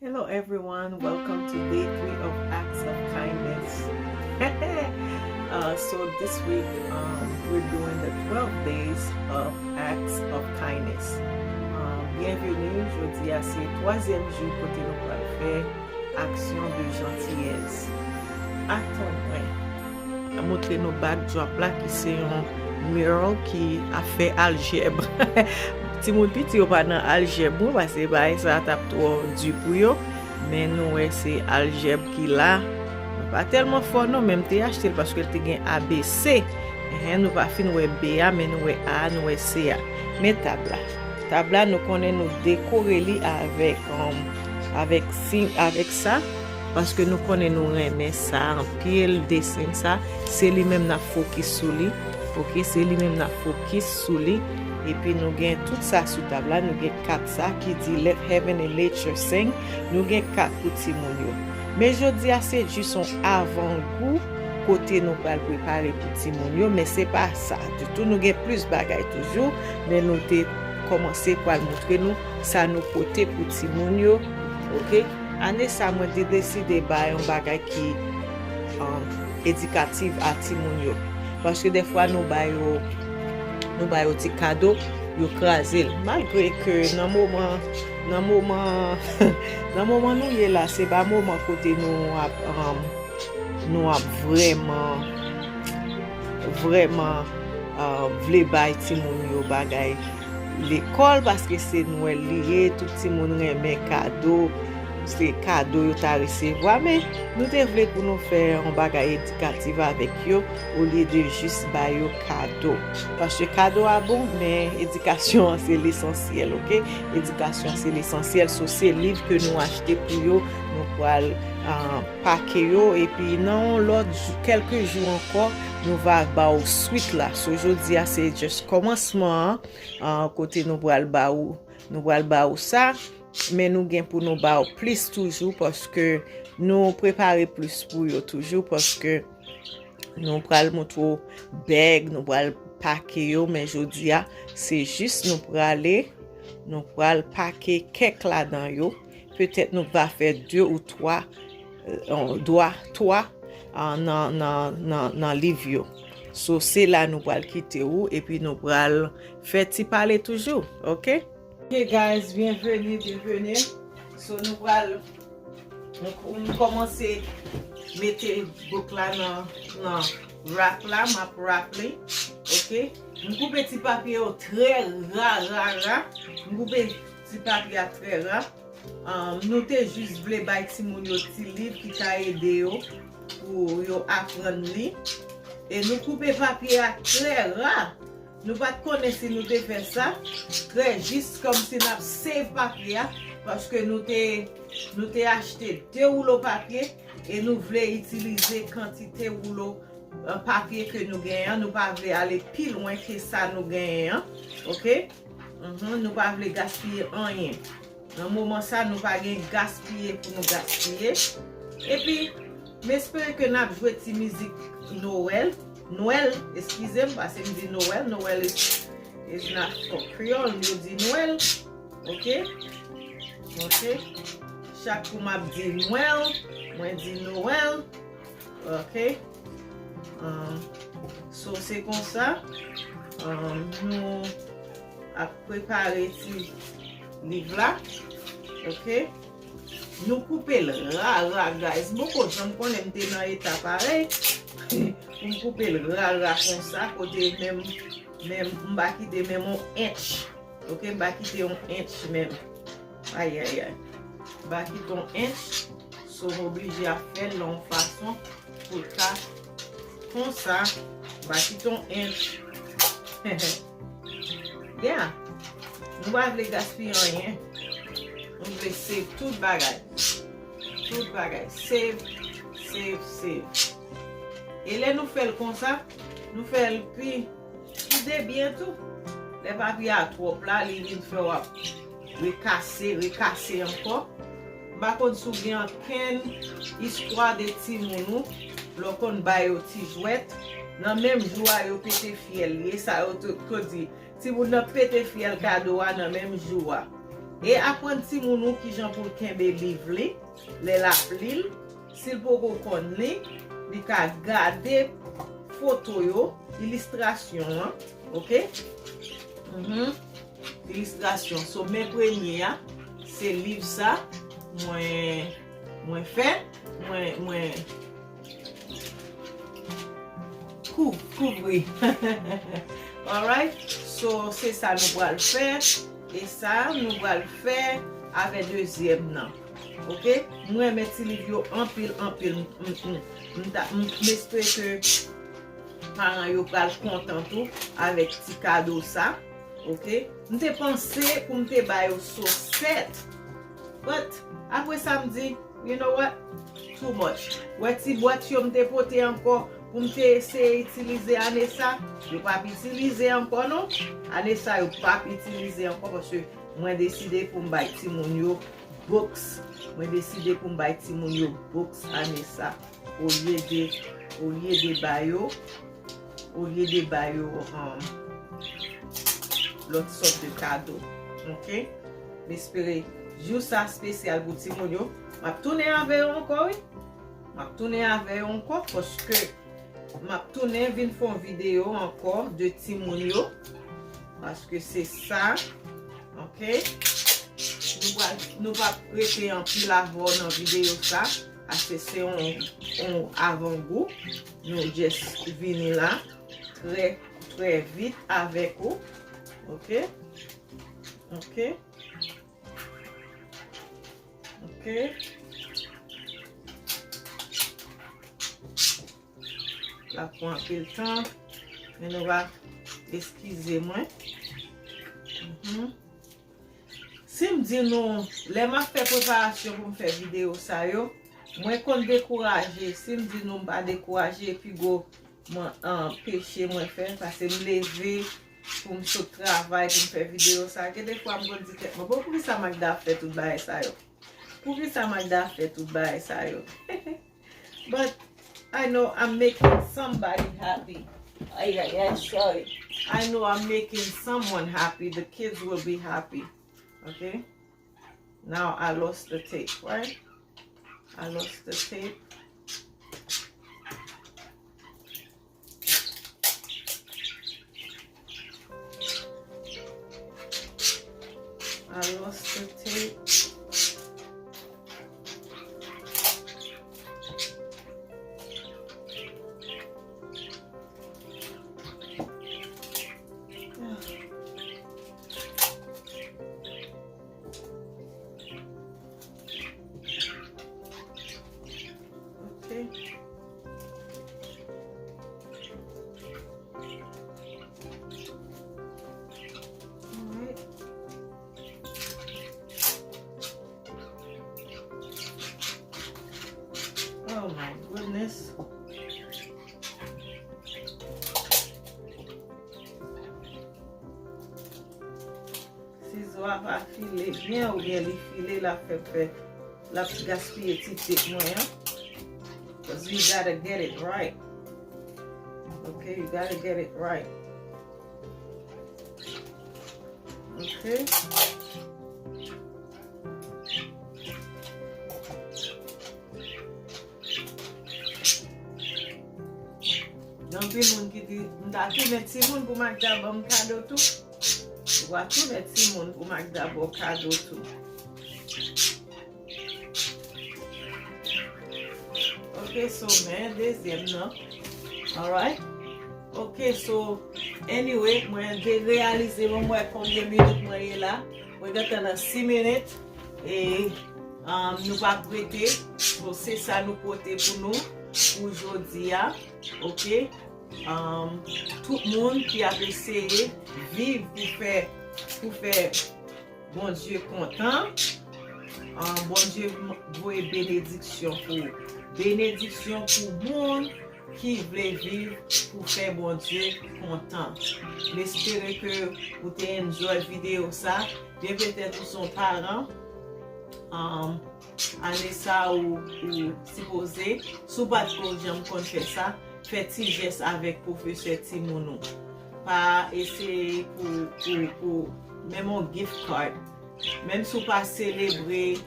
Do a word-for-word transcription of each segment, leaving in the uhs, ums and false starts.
Hello everyone, welcome to day three of Acts of Kindness. Uh, so this week, um, we're doing the twelve days of Acts of Kindness. Um, byenveni, jodi a se twazyèm jou kote nou pral fè aksyon de jantiyès. Atann mwen. Mwen montre nou backdrop la ki se yon mural ki ap fè aljèb. Timoun piti yo pa nan aljèb mwen, paske bagay sa t ap twò di pou yo. Men nou wè se aljèb ki la. Mwen pa tèlman fò non, men m te achte l paske l te gen A B C. Enhen, nou pa fin wè B a, men nou wè A a, nou wè C a. Men tab la. Tab la, nou konnen nou dekore li avèk, um, avèk siy, avèk sa, paske nou konnen nou renmen sa anpil, desen sa, se li menm n ap fokis sou li, oke, se li menm n ap fokis sou li, epi nou gen tout sa sou tab la, nou gen kat sa ki di Let Heaven and Nature Sing, nou gen kat pou timoun yo. Men jodi a se jis yon avangou kote nou pral prepare pou timoun yo, men se pa sa ditou. Nou gen plis bagay toujou, men nou te kòmanse pral montre nou sa nou pote pou timoun yo. Oke? Ane sa, mwen te deside bay yon bagay ki, um, edikatif a timoun yo. Paske dèfwa nou ba yo, nou ba yo ti kado, yo kraze l. Malgre ke nan moman, nan moman, nan moman nou ye la, se pa moman kote nou ap, um, nou ap vrèman, vrèman, uh, vle bay timoun yo bagay lekòl, paske se Nwèl li ye, tout timoun renmen kado, se kado yo ta resevwa, men nou te vle pou nou fè yon bagay edikatif avèk yo, olye de jis ba yo kado. Paske kado a bon, men edikasyon an se lesansyèl, oke? Edikasyon an se lesansyèl, so se liv ke nou achte pou yo, nou pral, ah, pake yo, epi nan yon lòt jou, kèlke jou ankò, nou va ba w swit la. So jodi a se just kòmansman an, ah, kote nou pral ba ou, nou pral ba ou sa, men nou gen pou nou ba w plis toujou, paske nou prepare plis pou yo toujou, paske nou pral montre w bèg, nou pral pake yo, men jodi a, se jis nou prale, nou pral pake kèk ladan yo. Petèt nou va fè de ou twa, euh, dwa, twa, ah, nan, nan, nan, nan liv yo. So, se la nou pral kite ou, epi nou pral fè ti pale toujou, oke? Ok, guys, byenveni, byenveni. So, nou pral, nou, nou kòmanse mete bouk la nan, nan wrap la, m ap wrap li, oke? M koupe ti papye yo trè ra, ra, ra. M koupe ti papye a trè ra. Um, nou te jis vle bay timoun yo ti liv ki ka ede yo pou yo aprann li. E nou koupe papye a trè ra. Nou pa t konnen si nou te fè sa. Trè jis kòmsi n ap save papye a, paske nou te, nou te achte de woulo papye e nou vle itilize kantite woulo, eh, papye ke nou genyen an. Nou pa vle ale pi lwen ke sa nou genyen an. Oke? Mhm, nou pa vle gaspiye anyen. Nan moman sa, nou pa gen gaspiye pou nou gaspiye. Epi, m espere ke n ap jwe ti mizik Nowèl. Nwèl, eskize m, paske m di Nowèl. Nowèl is, is not for Creole. Yo di Nwèl. Oke? Oke? Chak kou m ap di Nwèl, mwen di Nowèl. Oke? Um, so, se konsa, um, nou ap prepare ti liv la. Oke? Nou koupe l ra, ra, guys. M poko janm konnen m te nan eta parèy pou m koupe l ra, ra konsa, kote menm, menm, m pa kite menm yon ench. Oke, m pa kite yon ench menm. Ayayay. M pa kite yon ench. So, m oblije ap fè l nan yon fason pou l ka konsa. M pa kite yon ench. Yeah. Nou pa vle gaspiye anyen. Nou vle save tout bagay. Tout bagay. Save, save, save. E lè nou fè l konsa, nou fè l pi pi de byen tou. Lè papye a twòp la, li vin fè w ap rekase, rekase ankò. M pa konn si w gen ankenn istwa de timoun ou, lè w konn ba yo ti jwèt, nan menm jou a, yo pete fyèl. E sa yo t-, t-, di, timoun nan pete fyèl kado a nan menm jou a. E aprann timoun ou kijan pou l kenbe liv li, lè l ap li l, si l poko konn li, li ka gade foto yo, ilistrasyon an, oke? Mhm. Ilistrasyon. So, men premye a, se liv sa, mwen, mwen fè, mwen, mwen kou-, kouvri. Alright? So, se sa nou pral fè. E sa, nou pral fè avè dezyèm nan. Oke? Mwen renmen ti liv yo anpil, anpil. M, m, m, m ta, m, m espere ke paran yo pral kontan tou avèk ti kado sa. Oke? M te panse pou m te ba yo sosèt. But, apre sa, m di, you know what? Too much. Wè ti bwat yo m te pote ankò pou m te eseye itilize ane sa, yo p ap itilize ankò non. Ane sa, yo p ap itilize ankò paske mwen deside pou m bay timoun yo books. Mwen deside pou m bay timoun yo books ane sa. Olye de, olye de ba yo, olye de ba yo, um, lòt sòt de kado. Oke? M espere jou sa espesyal pou timoun yo. M ap tounen avè yo ankò, wi. M ap tounen avè yo ankò paske m ap tounen vin fè yon videyo ankò de timoun yo. Paske se sa. Oke? Nou pral, nou p ap rete anpil avè w nan videyo sa. Ase se yon, yon avangou. Nou just vini la trè, trè vit avèk ou. Oke? Oke? Oke? L ap pran anpil tan, men nou va eskize mwen. Mhm. Si m di nou, lè m ap fè preparasyon pou m fè videyo sa yo, mwen konn dekouraje. Si m di nou m pa dekouraje, pi gwo mwen, an, peche mwen fè, paske m leve pou m sot travay, pou m fè videyo sa. Gen de fwa m konn di tèt mwen, "Bon, poukisa Magda ap fè tout bagay sa yo? Poukisa Magda ap fè tout bagay sa yo?" But I know I'm making somebody happy. Ay, ay, ay, sorry. I know I'm making someone happy. The kids will be happy. Okay? Now I lost the tape, right? I lost the tape. I lost the tape. Okay. Alright. Oh my goodness. Sizo a pa file byen oubyen li file, l ap fè, fè, l ap gaspiye ti tip mwen an. 'Cause you gotta get it right. Okay, you gotta get it right. Okay. Gen anpil moun ki di, "M ta tounen timoun pou Magda ban m kado tou." Ou va tounen timoun pou Magda ba w kado tou. Ok, so, men dezyèm nan. Alright. Ok, so, anyway, mwen te reyalize, bon, mwen konbyen minit mwen ye la. Mwen gentan nan sis minit. E, um, nou p ap rete. So, se sa nou pote pou nou, pou jodi a. Ok? Um, tout moun ki ap eseye viv pou fè, pou fè Bondye kontan. Um, Bondye m-, voye benediksyon pou, benediksyon pou moun ki vle viv pou fè Bondye kontan. M espere ke ou te enjoy videyo sa. Byen petèt ou se yon paran. Um, ane sa ou, ou sipoze, si w pa t ko janm konn fè sa, fè ti jès avèk pwofesè timoun ou. Pa eseye pou, pou, pou, menm yon gift card. Menm si w pa selebre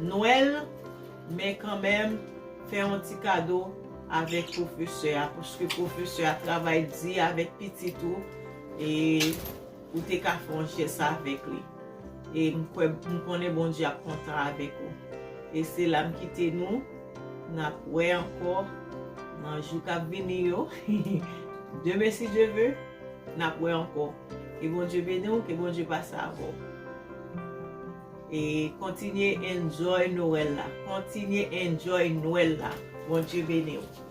Nwèl, men kanmenm, fè yon ti kado avèk pwofesè a, paske pwofesè a travay di avèk pitit ou, e ou te ka fè yon jès avèk li. E m kwè, m konnen Bondye ap kontan avèk ou. E se la m kite nou. N ap wè ankò nan jou k ap vini yo. Demen, si Dye ve, n ap wè ankò. Ke Bondye beni w, ke Bondye pase avè w. E kontinye enjoy Nwèl la. Kontinye enjoy Nwèl la. Bondye beni w.